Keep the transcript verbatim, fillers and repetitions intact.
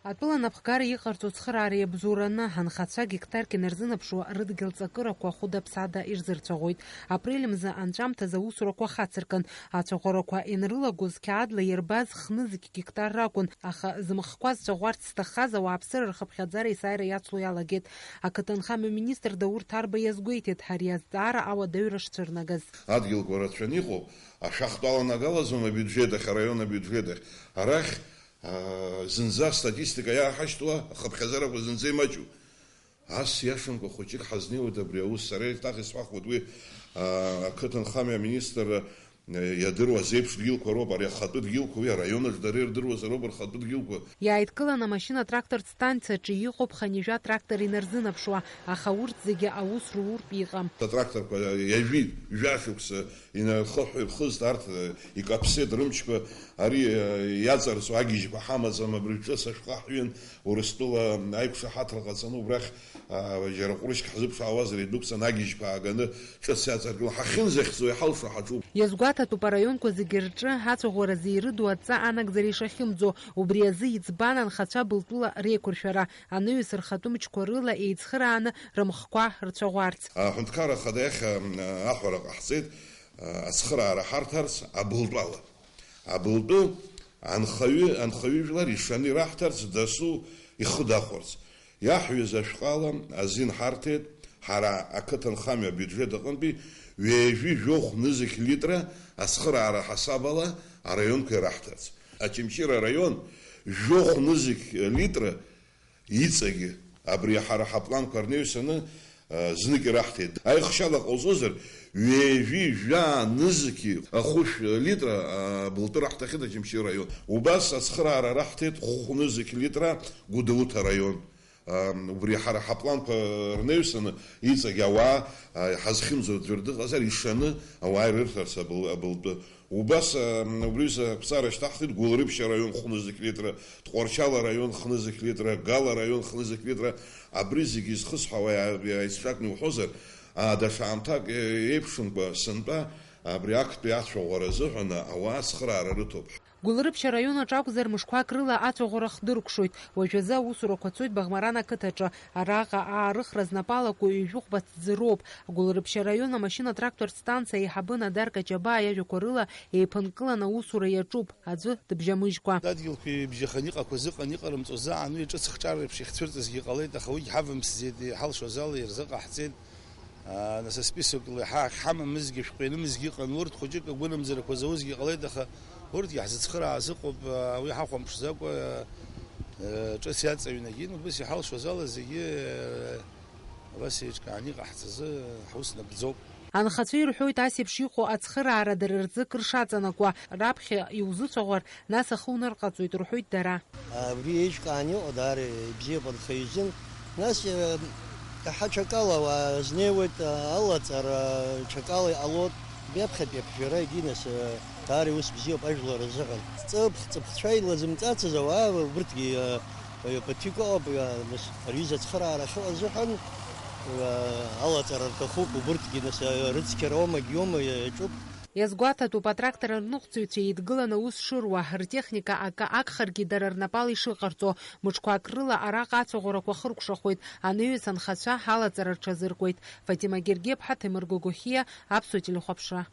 Атәыла анапхгара иҟарҵо ацхыраара иабзоураны, анхацәа гектарк инарзынаԥшуа рыдгьыл ҵакырақәа хәыда-ԥсада ирзырцәаӷәоит. Апрель мза анҵәамҭазы аусурақәа хацыркын. Ацәаӷәарақәа ианрылагоз, қьаадла иарбаз хнызқь гектар ракәын, аха зымхқәа зцәаӷәарц зҭаххаз ауааԥсыра рхыԥхьаӡара есааира иацло иалагеит. Ақыҭанхамҩа министр Даур Ҭарба иазгәеиҭеит ари азҵаара ауадаҩра шцәырнагаз. Адгьылқәа рацәаны иҟоуп, ашәахтә аланагалаӡом абиуџьет ахь, араион абиуџьет ахь. Арахь, аа, зынӡа астатистика иааҳашьҭуа, ахыԥхьаӡарақәа зынӡа имаҷу. Ас иашамкәа хәыҷык ҳазнеиуеит абри аус. Сара еиҭах исҳәахуеит уи, аа, ақыҭанхамҩа аминистрра, э, иадыруаз еиԥш дгьылқәа роуп, ари ахатәы дгьылқәа, уи араион аҿы дара ирдыруазароуп рхатәы дгьылқәа. Иааидкылан амашьына-трактортә станциаҿы иҟоуп хынҩажәа трактор инарзынаԥшуа, аха урҭ зегьы аус руртә иҟам. Атракторқәа иажәит, жәашықәса инархыҳәҳәа ирхызт, арҭ, э, икаԥсеит рымчқәа, ари, э, иаҵарҵо агьежьқәа ҳамаӡам, абри ҿыц ашәҟәы ҳҩын, Урыстәыла аиқәшаҳаҭра ҟаҵаны убрахь, а, џьара ҟәрышьк ҳзыԥшаауазар идәықәҵан агьежьқәа ааганы ҿыц иаҵаркны ҳахьынӡахьӡо иҳалшо ҳаҿуп. Иазгәаҭатәуп араионқәа зегьы рҿы ацәаӷәаразы ирыду адҵа анагӡара ишахьымӡо, убри азы иӡбан анхацәа былтәыла реиқәыршәара, анаҩс рхатәы мчқәа рыла еицхырааны рымхқәа рцәаӷәарц. Аҳәынҭқарра Ахада иахь, м, аҳәара ҟаҳҵеит, а, ацхыраара ҳарҭарц абылтәала. Абылтәы анхаҩы, анхаҩыжәлар ишаны ираҳҭарц дасу ихы дахәарц. Иаҳҩыз ашәҟәала азин ҳарҭеит, ҳара ақыҭанхамҩа абиуџьет аҟынтәи ҩажәи жәохә нызқь литра ацхыраара ҳасабала араионқәа ираҳҭарц. Очамчыра араион жәохә нызқь литра иҵегьы абри ҳара ҳапланқәа рнаҩсаны, а, знык ираҳҭеит. Аихшьала ҟауҵозар, ҩажәи жәаа нызқь ахәышә литра, а, былтәы раҳҭахьеит Очамчыра араион. Убас ацхыраара раҳҭеит хәы нызқь литра Гәдоуҭа араион. А, убри ҳара ҳапланқәа рнаҩсаны иҵегь ауаа, а, ҳазхьымӡо аӡәыр дыҟазар, ишаны ауаа ирырҭарц абыл-, абылтәы. Убас, м, убри рзы ақәҵара шьҭаҳхит Гәылрыԥшь араион хәнызқь литра, Тҟәарчал араион хнызқь литра, Гал араион хнызқь литра. Абри зегьы изхысҳәаауа иа-, иа-, аицҿакны иуҳәозар, а, даҽа аамҭак, е-, еиԥшымкәа сынтәа абри актәи ацәаӷәара азыҳәан ауаа ацхыраара рыҭоуп. Гәылрыԥшь араион аҿы акәзар, мышқәак рыла ацәаӷәара хдыркәшоит. Уажәазы аусурақәа цоит Баӷмаран ақыҭаҿы. Араҟа аарыхра знапы алаку ҩажәи хәба ҭӡы роуп. Гәылрыԥшь араион амашьына-трактортә станциа аиҳабы Надар Каҷабаа иажәақәа рыла, еиԥынкыланы аусура иаҿуп, аӡәы дыбжьамыжькәа. Адгьылқәа ибжьаханы иҟақәаз ыҟан, иҟарымҵоз аан уи ҿыц хҿар реиԥш ихцәырҵызгьы ҟалеит, аха уигь ҳавымсӡеит, иҳалшоз ала ирзыҟаҳҵеит. Аа, нас асписокла иаҳа ахьҳамамызгьы, шәҟәы ианымызгьы ыҟан, урҭ хәыҷык агәынамӡарақәа заузгьы ҟалеит, аха урҭгьы ҳзыцхырааз ыҟоуп, аа, уи ҳахәамԥшӡакәа, аа, ҿыц иаҵаҩын агьин, убас иҳалшоз ала зегьы, аа, абас еиҿкааны иҟаҳҵазы ҳус нагӡоуп. Анхацәа ирҳәоит, ас еиԥш иҟоу ацхыраара дара рзы кыр шаҵанакуа, раԥхьа иузыцәаӷәар, нас ахы унарҟаҵоит, рҳәоит дара. Абри еиҿкааны иҟоу даара ибзиоуп анхаҩы изын. Нас, э, иаҳа ҽакала ауаа знеиуеит, э, алаҵара, ҽакала иҟалоит. Абри аԥхьатәи аԥжәара егьи нас, э, даара иус бзиоуп ажәлар рзыҳәан. Ҵыԥх, ҵыԥхцәа илазымҵацыз ауаа убырҭгьы, э, Патико ауп, нас, ари изы ацхыраара ахьыҟоу азыҳәан, алаҵара рҭахуп, убырҭгьы, нас, рыцқьара оумагьы иоума иаҿуп. Иазгәаҭатәуп, атрактор рныҟәцаҩцәа еидгыланы аус шыруа, ртехника акы агхаргьы дара рнапала ишыҟарҵо, мыҿқәак рыла араҟа ацәаӷәарақәа хыркәшахоит, анаҩс анхацәа алаҵара рҽазыркуеит. Фатима Гергеԥҳа, Ҭемыр Гогохиа, Аԥсуа телехәаԥшра.